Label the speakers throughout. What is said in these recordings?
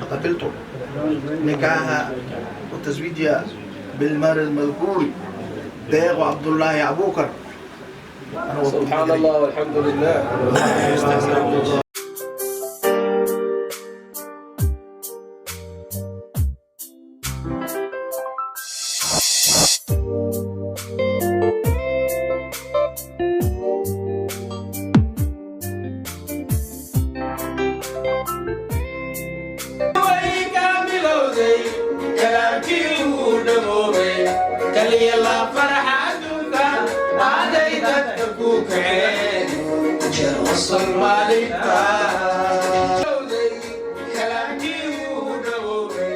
Speaker 1: لقبلت نكاحها وتزويجها بالمهر المذكور ديغ عبد الله أبوكر.
Speaker 2: سبحان الله والحمد لله.
Speaker 3: Way ka bilowday, kalaamkii wuu dhamoobay, kaliya la farxa adduunka aaday dadka ku kaceen jeer wasal maalinta. Kalaamkii wuu dhamoobay,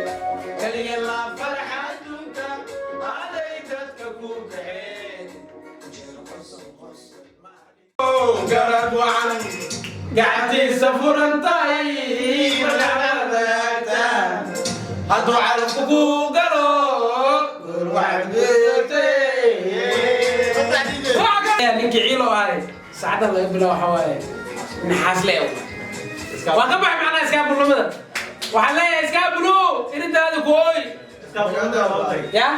Speaker 3: kaliya la farxa adduunka aaday dadka ku kaceen jeer qosol qosol garad wacan gacantiisa furan tahay magacadaagta hadduu calafku ku galo goor waxaad geertay. Ninkii ciilo ahay saacaddan laga bilaabo waxaa waaye naxaas le waa ka baxay macnaha iskaabulnimada. Waxaan leeyahay iskaabulu irintaada ku ooy ya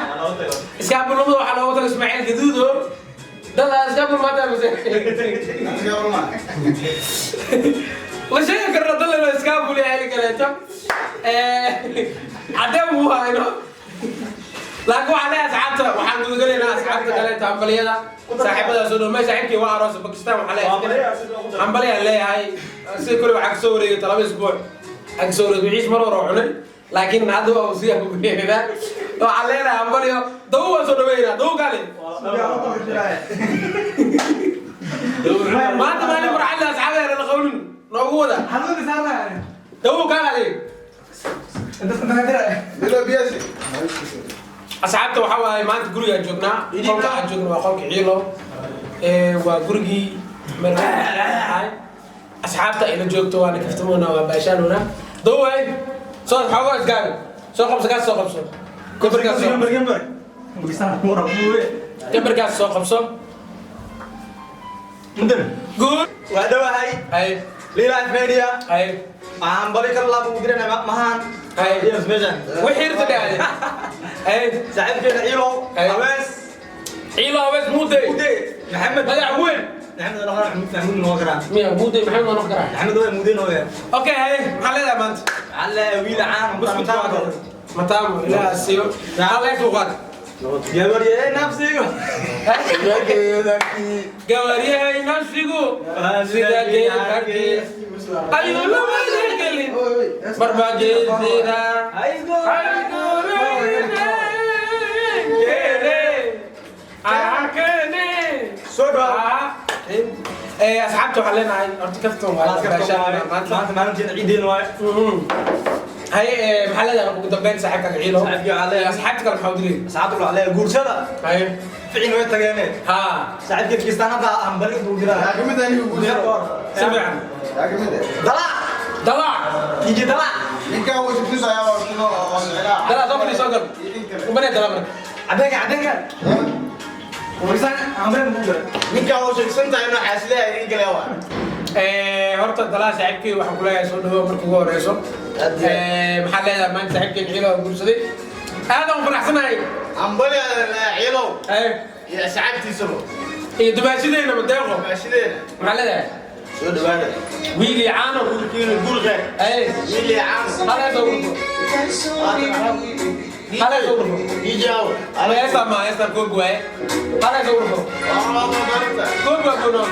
Speaker 3: iskaabulnimada waxaa loogu taga Ismaaciil Gaduudo dad iskaabul maanta mise la sheegi karno dal inuu iskaabul yahay kaleeto cadeen buu hayno, laakiin waxaan leeyahay asxaabta, waxaan gudagalaynaa asxaabta kaleeto hambaliyada saaxiibadaas oo dhow. Saaxiibkii waa aroos Bakistan. Waxaan leeyahay hambaliyaan leeyahay. Sida kule waxaa kasoo wareegay 2 isbuuc, waxaa kasoo wareegay wixiis mar hore oo cunay, laakiin hadda waa uu sii hambaliyayna. Waxaan leenahay hambaliyo. Dawo waan soo dhaweynaa. Dawo kaale maanta maalin farxad leh asxaabeena la qawlin noogu wada. Dawo kaale adiga. Asxaabta, waxaa waaye maanta gurigaan joognaa. Qolka aan joogno waa qolka Ciilo. Waa gurigii marwaay. Asxaabta ila joogto waana kaftamoona, waa baashaanuna. Daway soo xoogo isgaabi soo qabso, kaas soo qabso, gambarkaas soo gambarkaas soo qabso. Guud.
Speaker 4: Waa dhowahay.
Speaker 3: Hay.
Speaker 4: Live Media.
Speaker 3: Hay.
Speaker 4: Waxaan bali kala laab ugu dirana mahaan.
Speaker 3: Hay.
Speaker 4: Yes, meeshan.
Speaker 3: Wixii irta dhacday. Hay.
Speaker 4: Saaxiibkeena Ciilow.
Speaker 3: Hay.
Speaker 4: Awees.
Speaker 3: Ciilo Awees Muudey.
Speaker 4: Muudey Maxamed.
Speaker 3: Madax weyn.
Speaker 4: Maxamed waa Maxamed, Maxamed noo karaa.
Speaker 3: Miya Muudey Maxamed waa noqon karaa?
Speaker 4: Maxamed waa Muudey noo yahay.
Speaker 3: Okay, hay, maxaa leedahay maanta?
Speaker 4: Alla wiil caan
Speaker 3: Buskud mataamo ilaaha siiyo hal leef uu qaad.
Speaker 4: Gabarye nafsigu.
Speaker 3: Gabaryahay nafsigu sida geedkii ayuu labada gelin marba geesida.
Speaker 4: Aygo.
Speaker 3: Soo dhawaad asxaabta. Waxaan leenahay horta kaftan waa maanta.
Speaker 4: Maanta maalinteena ciideena waaye.
Speaker 3: Haye, maxaa leedahay ugu dambeyn saaxiibkaaga Ciilo?
Speaker 4: Saaxiibkii waxaa leeyahay-
Speaker 3: Asxaabta kale maxaa u dilay?
Speaker 4: Asxaabta waxaa leeyahay guursada.
Speaker 3: Haye.
Speaker 4: Ficin way tageene.
Speaker 3: Ha.
Speaker 4: Saaxiibkii Pakistan hadda hambali ugu diraa.
Speaker 3: Si fiican.
Speaker 4: Dalaa.
Speaker 3: Dalaac.
Speaker 4: Iji dalaa.
Speaker 3: Dalaac soo fadhi, soo gal ubanee dalaa marka.
Speaker 4: Cadeenka, cadeenka. Pakistan hambali ugu diraa.
Speaker 3: Horta dalaa saaxiibkii waxaan kuleeyahay soo dhawow marka ugu horeyso. Maxaa leedahay maanta saaxiibkii Ciilo oo guursaday? Aad aan faraxsanahay. Haye. Iyo dumaashadeena madeeqo maxaa leedahay? Wiil iyo caano. Haye, halay soo gurfo, halay soo gurfo. Heestaa ma heestaa koog waaye. Halay soo gurfo, koog waa kuno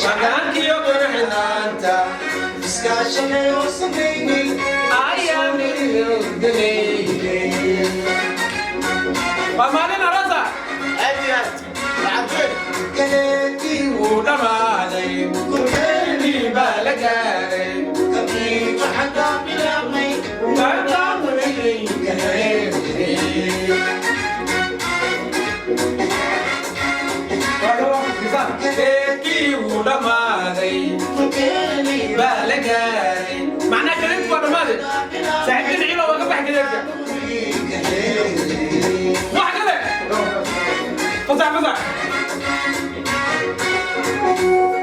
Speaker 3: magaankiyo qurxinaanta ayaa nilgaley. Waa maalin arasa wuu dhamaaday, kulkeennii baa la gaaray. Geedkii wuu dhammaaday baa la gaaray, macnaa kadeedku waa dhammaaday. Saaxiibkiin Ciilo waa ka bax kadeedka. Wax kale fasax fasax.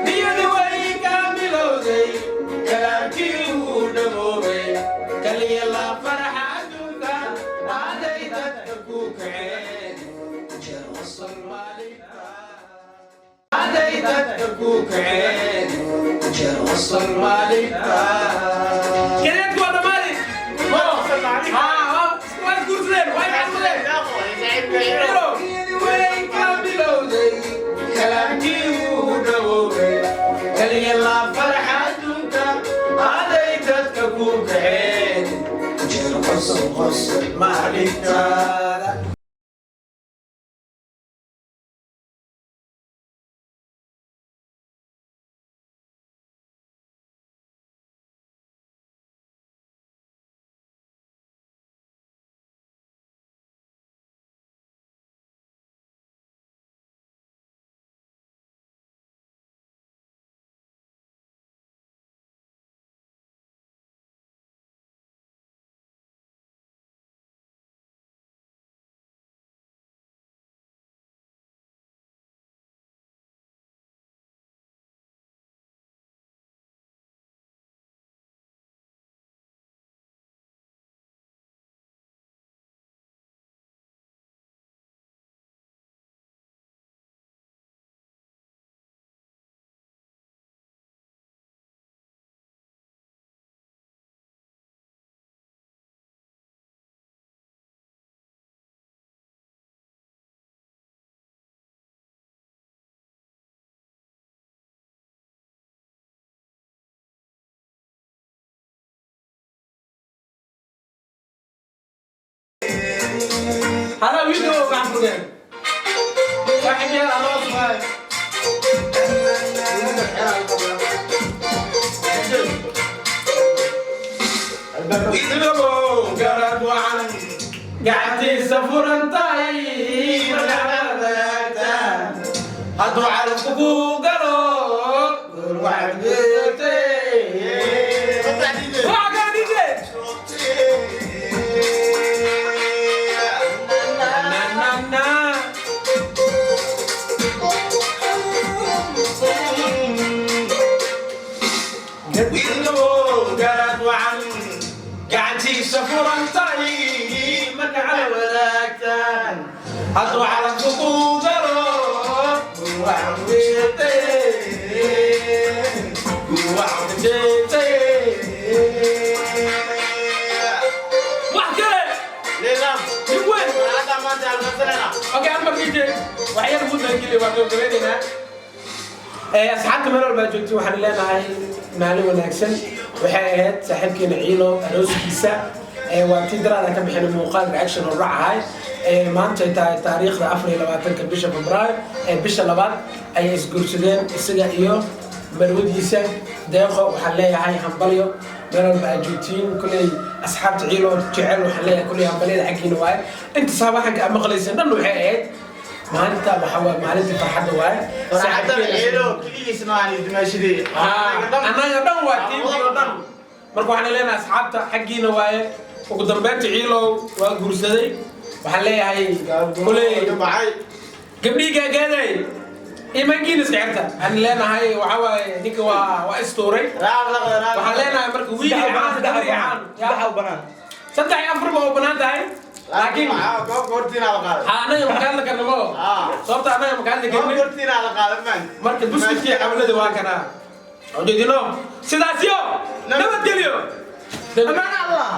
Speaker 3: Niyadi way ka bilowday, kalaamkii wuu kaceen jeer qosol maalinta kadeedku waa dhammaadi. Waa isguursadeen, waa iscalmadeen. Ciro way ka bilowday, kalaamkii wuu dhawoobay, kaliya laa faraxa adduunka aday dadka ku kaceen jeer qosol qosol maalintaada. Hala wiilka oo gacan fureen. Saaxiibyaal aroos waay. Wiilkabow garad wacan gacantiisa furan tahay magacadaagta hadduu calafku ku galo goor waxaad geetay. Waa kaa DJ. Na na na. Wiilkabow garad wacan gacantiisa furan tahay marka cala wadaagtaan hadduu calafku ku galo goor waxaad geetay, goor waxaad geetay. Wax kale nin weyn. Okay, Amar DJ, wax yar muddan geli, waan gabagabeynaynaa. Asxaabta meel walbaa joogtay, waxaan leenahay maalin wanaagsan. Waxay ahayd saaxiibkeena Ciilo arooskiisa. Waa tii daraada ka bixinay muuqaal reaction oo racahay. Maanta ay tahay taariikhda 24-ka bisha Febraayo ee bisha labaad ayay isguursadeen isaga iyo marwadiisa Deeqo. Waxaan leeyahay hambalyo meel walba aad joogtiin. Kulley asxaabta Ciilo jecel waxaan leeyahay kulley hambalyada xaggiina waaye. Inta saabaxanka aad maqlayseen dhan waxay ahayd maalinta waxaa waaye maalintii farxadda waaye. Annaga dhan waa tiimkii oo dhan. Marka waxaan leenahay asxaabta xaggiina waaye. Ugu dambeynta Ciilow waa guursaday. Waxaan leeyahay kuley gabdhihii gaagaaday imaankiina iska xirta aan leenahay. Waxaa waaye ninka waa istuuray. Waxaan leenahay marka wiil iyo caan, gabar iyo caan.
Speaker 4: Saddex u banaan.
Speaker 3: Saddex iyo afar ba u banaan tahay, laakiin ha annaga maka hadli karna mo sababta annaga maka hadli karni. Marka buskudkii xawlada waa kanaa ujeedino. Sidaas yo nabadgelyo.
Speaker 1: Amaan Allah.